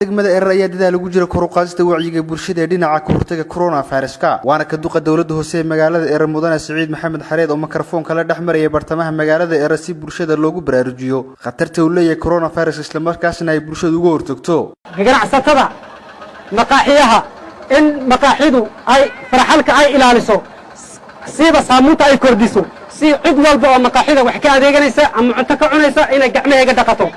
Degmada Erar ayaa dadaal ugu jira kor u qaadista wacyiga bulshada ee dhinaca ka hortaga coronaviruska, waana ka duqa dowladda hoose ee magaalada Erar, mudane Siciid Maxamed Xareed, oo mikrofoonka la dhex maraya bartamaha magaalada Erar si bulshada loogu baraarujiyo khatarta uu leeyahay coronavirus, islamarkaasna ay bulshadu uga hortagto. Ganacsatada maqaaxiyaha, in maqaaxidu ay faraxalka ay ilaaliso, siiba saamuunta ay kordhiso, si cid walba oo maqaaxida wax ka adeeganaysa ama cunto ka cunaysa inay gacmaheega dhaqato.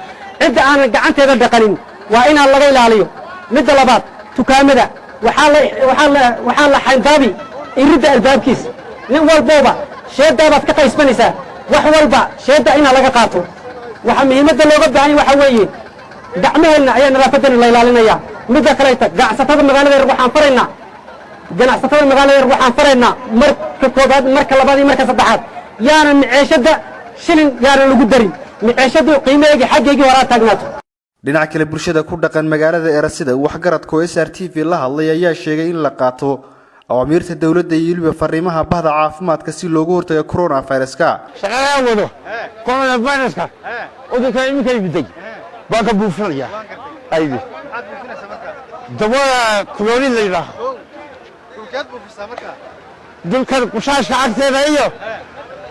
Cidda aanan gacanteeda dhaqanin waa inaan laga ilaaliyo. Midda labaad, dukaamada waxaa la xayndaabi iridda albaabkiisa. Nin walbooba sheedaabaad ka qaysbanaysaa, wax walba sheedda inaa laga qaato. Waxaa muhiimadda looga baahan yahay waxaa weeye gacmaheenna ayaa nadaafaddana la ilaalinaya. Midda kaleeta, ganacsatada magaalada yar waxaan faraynaa, ganacsatada magaalada yar waxaan faraynaa marka koobaad, marka labaad iyo marka saddexaad, yaanan maceeshadda shilin yaanan lagu darin. Maceeshadu qiimaheegii xaggeygii horaa taagnaato. Dhinaca kale, bulshada ku dhaqan magaalada Erar sida waxgaradka oo SR TV la hadlay ayaa sheegay in la qaato awaamiirta dowladda iyo weliba fariimaha bahda caafimaadka si loogu hortago coronaviruska. Shaqadaa wado coronaviruska cudurka iminka yimiday baan ka buufinaya. Aydi dawada chlorine la yidhaaho dulkan qushaashka agteeda iyo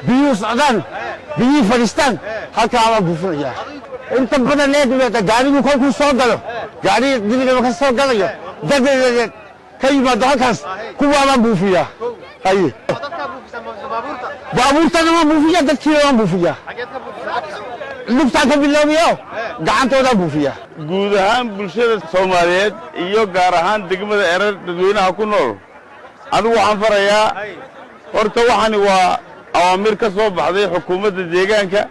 biyuhu socdaan, biyihii fadhiistaan, halkaa baan buufinaya. Inta badan eegmeeda gaarigu kolkuu soo galo, gaarigi dibigaba ka soo galayo, dad ka yimaado halkaas, kuwaa baan buufiyaa. Haye, baabuurtana waan buufiyaa, dadkiina waan buufiyaa. Lugtaan ka biloobiyo, gacantoodaan buufiyaa. Guud ahaan bulshada Soomaaliyeed iyo gaar ahaan degmada Erar dadweynaha ku nool, anigu waxaan farayaa horta waxani waa awaamir ka soo baxday xukuumadda deegaanka,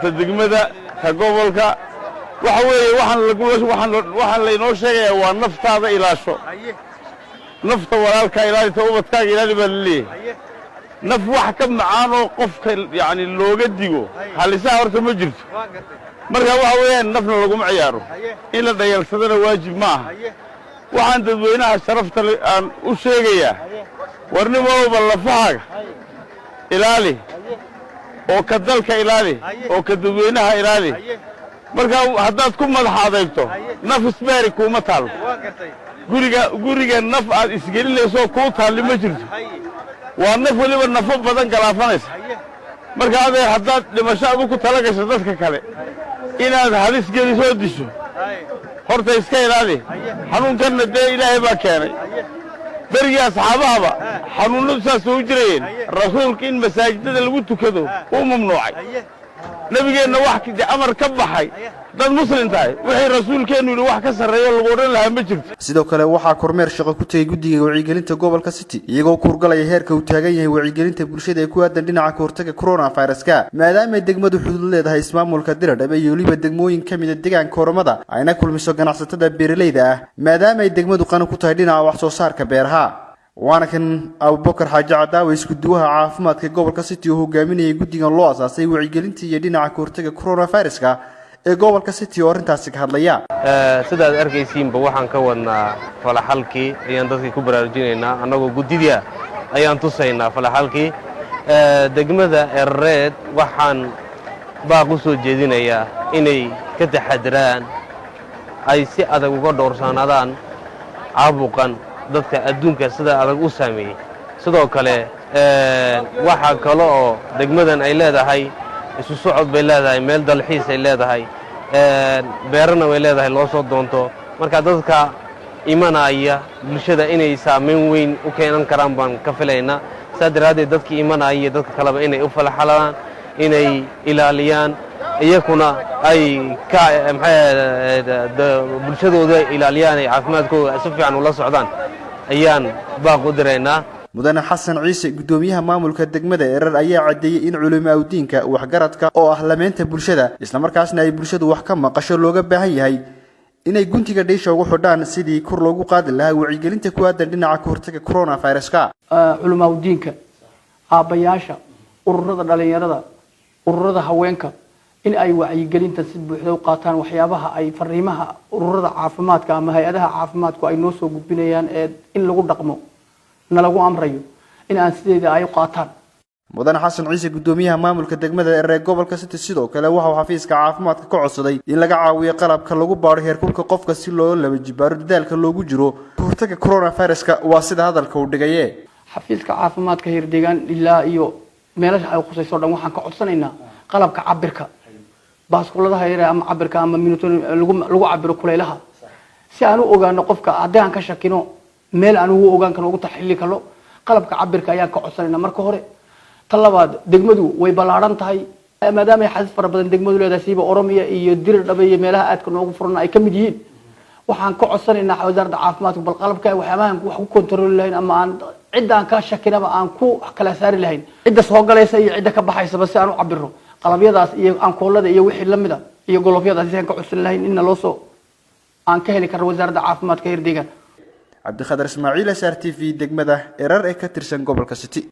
ta degmada, ta gobolka. Waxa weeye waxaan laynoo sheegayaa waa naftaada ilaasho, nafta walaalkaa ilaali, ta ubadkaaga ilaali baa la leeyahay. Naf wax ka macaan oo qofka yacni looga digo halisaha horta ma jirto. Marka waxa weeyaan nafna laguma ciyaaro, in la dhayalsadana waajib ma aha. Waxaan dadweynaha sharafta aan u sheegayaa, war nin walba lafahaaga ilaali, oo ka dalka ilaali, oo ka dadweynaha ilaali. Marka haddaad ku madax adeegto, naf isbeeri kuuma taalo guriga. Guriga naf aad isgelinaysoo kuu taalli ma jirto, waa naf weliba nafo badan galaafanaysa. Marka adeer, haddaad dhimasho adu ku tala gasho, dadka kale inaad halis gelisoo disho, horta iska ilaali. Xanuunkanna dee Ilaahay baa keenay. Berigii asxaabahaba xanuunnadu saasay u jirayeen. Rasuulka in masaajidada lagu tukado wuu mamnuucay. Nebigeenna wax amar ka baxay, dad Muslim tahay, wixii rasuulkeennu yidhi wax ka sarreeyo lagu odhan lahaa ma jirto. Sidoo kale, waxaa kormeer shaqo ku tegay guddiga wacyigelinta gobolka City, iyagoo kuurgalaya heerka uu taagan yahay wacyigelinta bulshada ee ku aadan dhinaca kahortaga coronaviruska, maadaamay degmadu xuduud leedahay ismaamulka Diradhabe iyo weliba degmooyin ka mida deegaanka Oromada, ayna kulmiso ganacsatada beeralayda ah, maadaama ay degmadu qani ku tahay dhinaca wax soo saarka beeraha. Waana kan Abubakar Xaaji Cadaawe, isku duwaha caafimaadka gobolka City oo hogaaminayay guddigan loo asaasay wacyigelinta iyo dhinaca kahortaga coronaviruska ee gobolka City, oo arrintaasi ka hadlaya. Sidaad arkaysiinba, waxaan ka wadnaa falaxalkii ayaan dadkii ku baraarujinaynaa. Annagoo guddidia ayaan tusaynaa falaxalkii. Degmada Erareed waxaan baaq u soo jeedinayaa inay ka taxadiraan, ay si adag uga dhowrsanaadaan caabuqan dadka adduunka sida adag u saameeyey. Sidoo kale, waxaa kale oo degmadan ay leedahay isu socod bay leedahay, meel dalxiis ay leedahay, beerana way leedahay loo soo doonto. Marka dadka imanaya bulshada inay saamayn weyn u keenan karaan baan ka filaynaa. Saas daraaddeed, dadkii imanaya iyo dadka kaleba inay u falaxalaan, inay ilaaliyaan, iyakuna ay ka maxay bulshadooda ilaaliyaan, ay caafimaadkooda si fiican ula socdaan ayaan baaq u diraynaa. Mudane Xasan Ciise, guddoomiyaha maamulka degmada Erar, ayaa caddeeyey in culimo awdiinka waxgaradka oo ah lameynta bulshada, islamarkaasna ay bulshadu wax ka maqasho, looga baahan yahay inay guntiga dhiisha ugu xidhaan sidii kor loogu qaadi lahaa wacyigelinta ku aadan dhinaca ka hortaga coronaviruska. Culimaaudiinka, aabbayaasha, ururada dhalinyarada, ururada haweenka, in ay wacyigelinta si buuxda u qaataan, waxyaabaha ay fariimaha ururada caafimaadka ama hay-adaha caafimaadku ay noo soo gudbinayaan ee in lagu dhaqmo na lagu amrayo, in aan sideeda ay u qaataan. Mudane Xasan Ciise, guddoomiyaha maamulka degmada Erer ee gobolka City, sidoo kale waxa uu xafiiska caafimaadka ka codsaday in laga caawiyo qalabka lagu baadho heerkulka qofka si loo laba jibaaro dadaalka loogu jiro kahortaga coronaviruska, waa sida hadalka uu dhigaye. Xafiiska caafimaadka heer deegaan ilaa iyo meelasha ay khusayso dhan waxaan ka codsanaynaa qalabka cabirka baaskuladaha yare ama cabirka ama minuto lagu cabiro kulaylaha, si aan u ogaano qofka haddii aan ka shakino, meel aan ugu ogaan karno, ugu taxliili karno. Qalabka cabirka ayaan ka codsanaynaa marka hore. Ta labaad, degmadu way ballaaran tahay, maadaama ay xadad fara badan degmadu leedahay, siiba Oromiya iyo Diridhabe iyo meelaha aadka noogu furan ay ka mid yihiin. Waxaan ka codsanaynaa wasaaradda caafimaadka bal qalabka waxyaabahan wax ku kontroli lahayn ama aan cidda aan ka shakinaba aan ku kala saari lahayn, cidda soo galaysa iyo cidda ka baxaysaba, si aan u cabirno qalabyadaas iyo ankoolada iyo wixii lamid a iyo golofyadaas, si aan ka codsan lahayn inna loo soo aan ka heli karno wasaaradda caafimaadka heer deegaan. Cabdikhadar Ismaaciil, SR TV, degmada Erar ee ka tirsan gobolka City.